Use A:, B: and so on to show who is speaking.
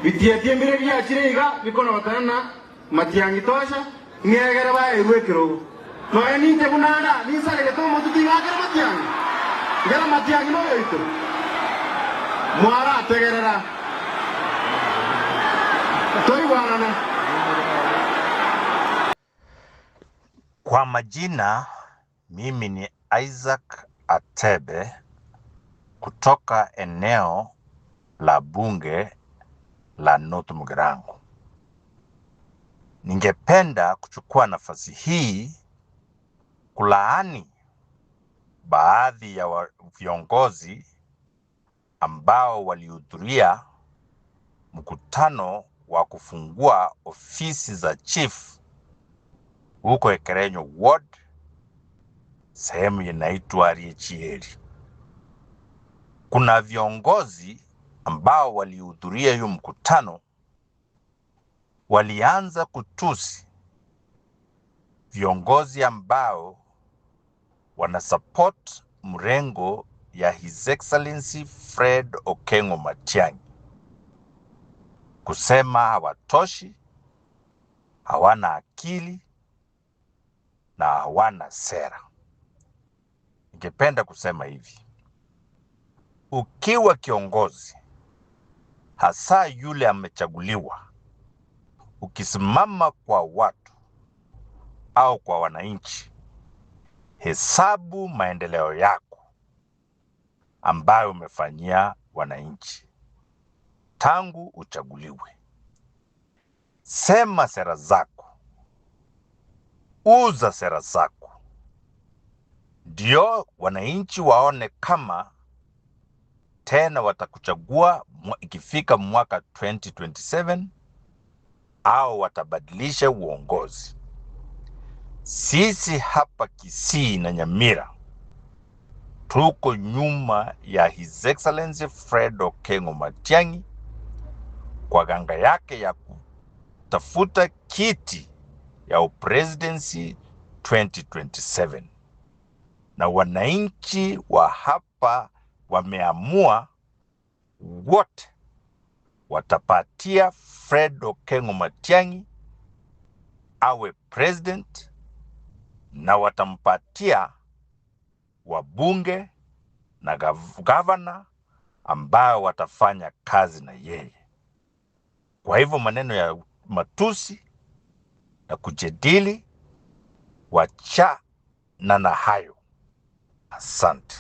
A: Bitietie mbire biachire iga bikono batanana Matiang'i tosha ng'egere baerwe ekerogo. Noe ninte bunanda ninsarege tomotu ting'akere Matiang'i. Ngera Matiang'i noyoito. Mwara ategerera. Toigwanane.
B: Kwa majina, mimi ni Isaac Atebe kutoka eneo la bunge la North Mugirango. Ningependa kuchukua nafasi hii kulaani baadhi ya viongozi ambao walihudhuria mkutano wa kufungua ofisi za chief huko Ekerenyo Ward, sehemu inaitwa Riechieri. Kuna viongozi ambao walihudhuria hiyo mkutano walianza kutusi viongozi ambao wanasupport mrengo ya His Excellency Fred Okengo Matiang'i, kusema hawatoshi, hawana akili na hawana sera. Ningependa kusema hivi, ukiwa kiongozi, hasa yule amechaguliwa, ukisimama kwa watu au kwa wananchi, hesabu maendeleo yako ambayo umefanyia wananchi tangu uchaguliwe. Sema sera zako, uza sera zako, ndio wananchi waone kama tena watakuchagua ikifika mwaka 2027 au watabadilisha uongozi. Sisi hapa Kisii na Nyamira tuko nyuma ya His Excellency Fred Okengo Matiang'i kwa ganga yake ya kutafuta kiti ya upresidency 2027, na wananchi wa hapa wameamua wote watapatia Fred Okengo Matiang'i awe president, na watampatia wabunge na gavana ambao watafanya kazi na yeye. Kwa hivyo maneno ya matusi na kujadili, wachana na hayo. Asante.